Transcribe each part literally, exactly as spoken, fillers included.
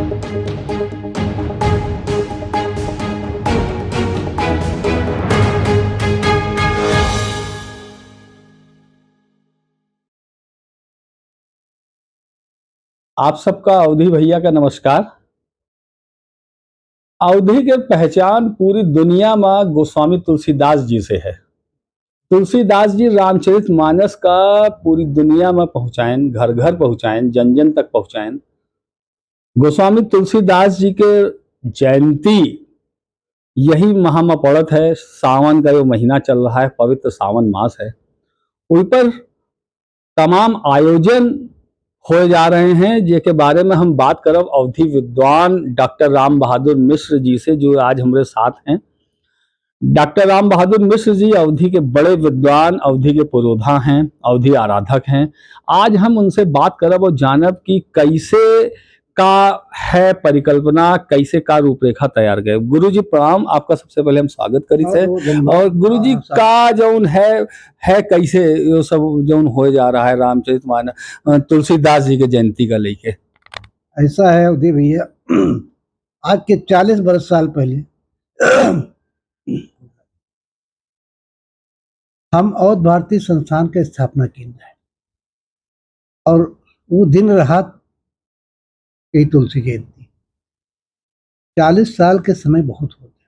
आप सबका अवधी भैया का नमस्कार। अवधी के पहचान पूरी दुनिया में गोस्वामी तुलसीदास जी से है। तुलसीदास जी रामचरित मानस का पूरी दुनिया में पहुँचाएन, घर घर पहुँचाएन, जन जन तक पहुँचाएन। गोस्वामी तुलसीदास जी के जयंती यही माह में पड़त है। सावन का जो महीना चल रहा है, पवित्र सावन मास है, ओहि पर तमाम आयोजन होए जा रहे हैं, जेके बारे में हम बात करब अवधी विद्वान डॉक्टर राम बहादुर मिश्र जी से, जो आज हमरे साथ हैं। डॉक्टर राम बहादुर मिश्र जी अवधी के बड़े विद्वान, अवधी के पुरोधा हैं, अवधी आराधक हैं। आज हम उनसे बात करब और जानब कि कैसे का है परिकल्पना, कैसे का रूपरेखा तैयार करे। गुरु जी प्रणाम, आपका सबसे पहले हम स्वागत करी थे। बहुत, बहुत धन्यवाद। और गुरु जी हाँ, सा- का जौन है, है कैसे यो सब जौन होए जा रहा है रामचरित मानस, अ, तुलसीदास जी के जयंती का लेके? ऐसा है अवधी भैया, आज के चालीस बरस साल पहले हम अवध भारती संस्थान के स्थापना कीन रहे और वो दिन रहा यही तुलसी जयंती। चालीस साल के समय बहुत होत है।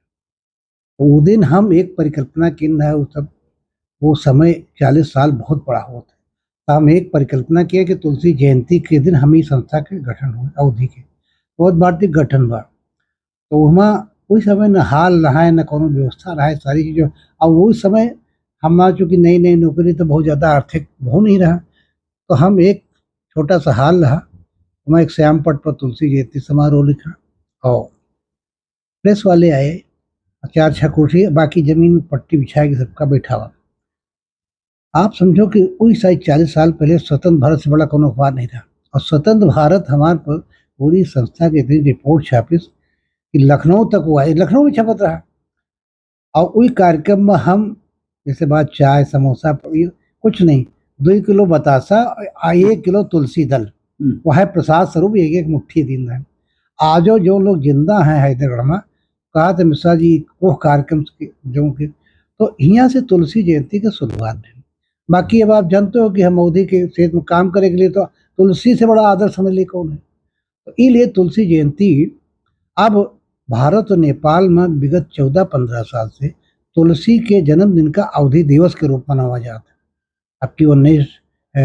वो दिन हम एक परिकल्पना कीन रहे, वो सब, वो समय चालीस साल बहुत बड़ा होत है। तो हम एक परिकल्पना किए कि तुलसी जयंती के दिन हम ई संस्था के गठन हो, अवधी के अवध भारती गठन बा। तो वहाँ कोई समय न हाल रहा है, न कोनो व्यवस्था रहा है, सारी चीज़ें। और वो समय हमारा चूँकि नई नई नौकरी, तो बहुत ज़्यादा आर्थिक वो नहीं रहा, तो हम एक छोटा सा हाल रहा, वहाँ एक श्याम पट पर तुलसी जयंती समारोह लिखा और प्रेस वाले आए, चार छः कुर्सी, बाकी जमीन में पट्टी बिछा के सबका बैठावा। आप समझो कि उस साल, चालीस साल पहले स्वतंत्र भारत से बड़ा कोनो अखबार नहीं था। और स्वतंत्र भारत हमारे पर पूरी संस्था के इतनी रिपोर्ट छापिस कि लखनऊ तक हुआ है, लखनऊ में छपत रहा। और वही कार्यक्रम में हम जैसे बात चाय, समोसा, ये कुछ नहीं, दो किलो बतासा आ एक किलो तुलसी दल, हम्म। वह प्रसाद स्वरूप एक एक मुट्ठी दिन रहे। आजो जो लोग जिंदा हैं हैदरगढ़ में, कहा थे मिश्रा जी, वो कार्यक्रम के, जो के, तो हियाँ से तुलसी जयंती के शुरुआत भइल। बाकी अब आप जानते हो कि हम अवधी के क्षेत्र में काम करे के लिए तो तुलसी से बड़ा आदर समझ लिए कौन है। तो ई लिए तुलसी जयंती अब भारत और नेपाल में विगत चौदह पन्द्रह साल से तुलसी के जन्मदिन का अवधी दिवस के रूप मनावा जात है। अब की उन्नीस, अ,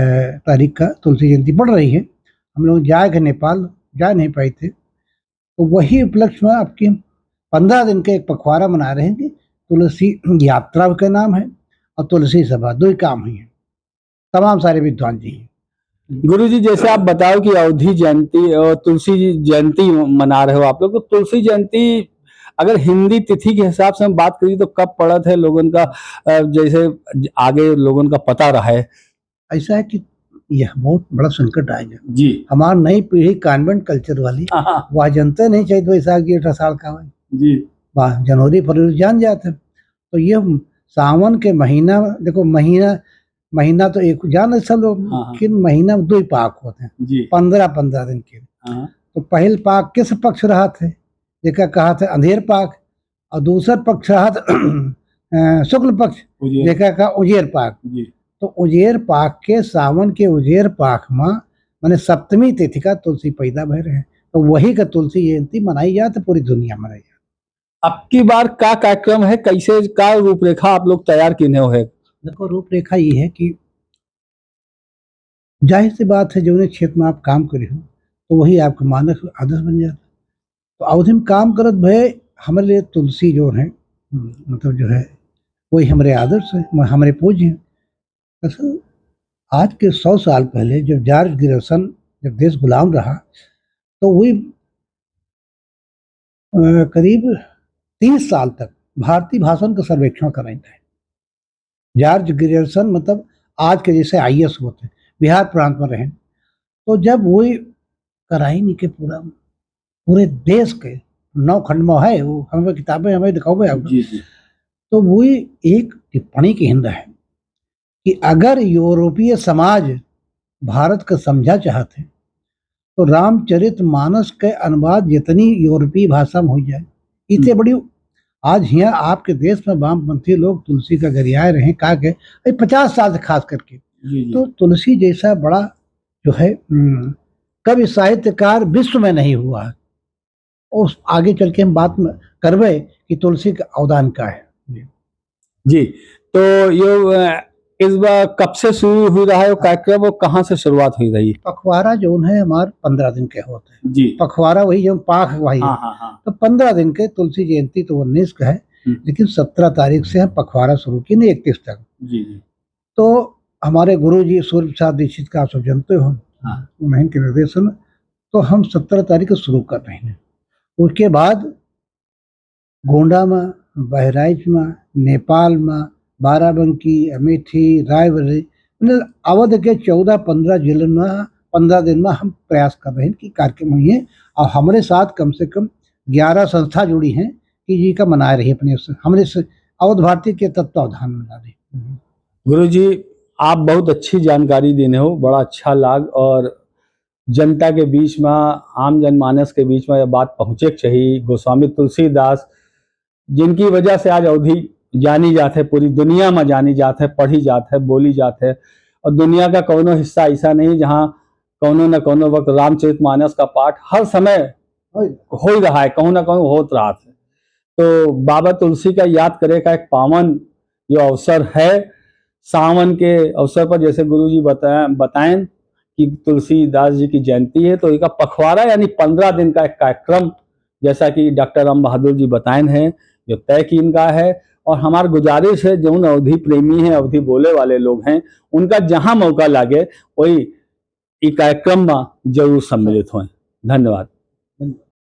तारीख का तुलसी जयंती पड़ रही है। हम लोग जाए थे नेपाल, जा नहीं पाए थे। तो वही उपलक्ष्य में अब की हम पन्द्रह दिन का एक पखवाड़ा मना रहे हैं कि तुलसी यात्रा का नाम है और तुलसी सभा, दो ही काम ही है। तमाम सारे विद्वान जी हैं। गुरु जी, जैसे आप बताओ कि अवधी जयंती और तुलसी जयंती मना रहे हो आप लोग, तो तुलसी जयंती अगर हिंदी तिथि के हिसाब से हम बात करी तो कब पड़त है लोगन का, अ, जैसे आगे लोगन का पता रहे? ऐसा है कि यह बहुत बड़ा संकट आ गया। जी। हमार नई पीढ़ी convent culture वाली, हाँ, हाँ। वह जनते नहीं चैत बैसाख जेठ आषाढ़ का भाई। जी। वह जनवरी फरवरी जान जाते। तो ये सावन के महीना, देखो महीना, महीना तो एक जान सब लोग, हाँ, हाँ। लेकिन महीना में दो ही पाख होते हैं। जी। पन्द्रह पन्द्रह दिन के। हाँ। तो पहल पाख किस पक्ष रहा थे, जेका कहा थे अंधेर पाख, और दूसर पक्ष रहा थे, अ, शुक्ल पक्ष, उजेर। जेका कहा उजेर पाख। जी। तो उजेर पाख के, सावन के उजेर पाख में, माने सप्तमी तिथि का तुलसी पैदा भय रहे, तो वही का तुलसी जयंती मनाई जात, पूरी दुनिया मनाई जात। अब की बार का कार्यक्रम है, कैसे का रूपरेखा आप लोग तैयार किने हो है? देखो, रूपरेखा ये है कि जाहिर सी बात है, जौने क्षेत्र में आप काम करे हो, तो वही आपका मानक आदर्श बन जाता है। तो अवधी में काम करत भय हमारे लिए तुलसी जो है, मतलब जो है, वही हमारे आदर्श है, हमारे पूज्य हैं। असल आज के सौ साल पहले जब जॉर्ज ग्रियर्सन जब देश गुलाम रहा, तो वही, अ, करीब तीस साल तक भारतीय भाषन का सर्वेक्षण कराई थे। जॉर्ज ग्रियर्सन मतलब आज के जैसे IAS होते, बिहार प्रांत में रहे। तो जब वही कराई नहीं के पूरा, पूरे देश के नौ खंड में है, वो हमें किताबें हमें दिखाओगे आप। जी, जी। तो वही एक टिप्पणी के हिंद है कि अगर यूरोपीय समाज भारत का समझा चाहते, तो रामचरित मानस के अनुवाद जितनी यूरोपीय भाषा में हो जाए, इतने हम्म। बड़ी। आज हियाँ आपके देश में वामपंथी लोग तुलसी का गरियाए रहे, कहा के, "अरे, पचास साल से खास करके।" जी, जी। तो तुलसी जैसा बड़ा जो है, हम्म, कवि साहित्यकार विश्व में नहीं हुआ है। उस आगे चल के हम बात में करबे कि तुलसी का अवदान का है। जी। जी, तो यो, अ, इस बार कब से शुरू हुई रहा है वो कार्यक्रम और कहाँ से शुरुआत हुई रही? पखवारा जौन है हमार पन्द्रह दिन के होत है। जी। पखवारा वही जौन पाख वही है। हाँ, हाँ, हाँ। तो पन्द्रह दिन के तुलसी जयंती तो उन्नीस का है, हम्म। लेकिन सत्रह तारीख से हम पखवारा शुरू किए, इकतीस तक। जी, जी। तो हमारे गुरु जी सूर्य प्रसाद दीक्षित का आप सब जानते हो, हाँ। उन्हीं के निर्देशन में, तो हम सत्रह तारीख को शुरू कर रहे हैं। उसके बाद गोंडा में, बहराइच में, नेपाल में, बाराबंकी, अमेठी, रायबरेली, मतलब अवध के चौदह पन्द्रह जिलन में पन्द्रह दिन में हम प्रयास कर रहे हैं कि कार्यक्रम हुई है। और हमारे साथ कम से कम ग्यारह संस्था जुड़ी हैं कि जी का मनाए रही अपने से, हमरे से अवध भारती के तत्वावधान में रही। गुरु जी, आप बहुत अच्छी जानकारी देने हो, बड़ा अच्छा लाग और जनता के बीच में, आम जनमानस के बीच में यह बात पहुँचे के चाहिए। गोस्वामी तुलसीदास, जिनकी वजह से आज अवधी जानी जात है, पूरी दुनिया में जानी जात है, पढ़ी जात है, बोली जात है, और दुनिया का कौनो हिस्सा ऐसा नहीं जहाँ कौनो न कौनो वक्त रामचरितमानस का पाठ हर समय होई। हो ही रहा है, कहूँ ना कहूँ होत रहा है। तो बाबा तुलसी का याद करे का एक पावन जो अवसर है, सावन के अवसर पर, जैसे गुरु जी बताए, बताएं कि तुलसीदास जी की जयंती है, तो इका पखवारा यानी पन्द्रह दिन का एक कार्यक्रम, जैसा कि डॉक्टर राम बहादुर जी बताएं हैं, जो तय कीन का है। और हमार गुजारिश है, जौन अवधी प्रेमी हैं, अवधी बोले वाले लोग हैं, उनका जहाँ मौका लागे, वही ई कार्यक्रम में जरूर सम्मिलित होएं। धन्यवाद।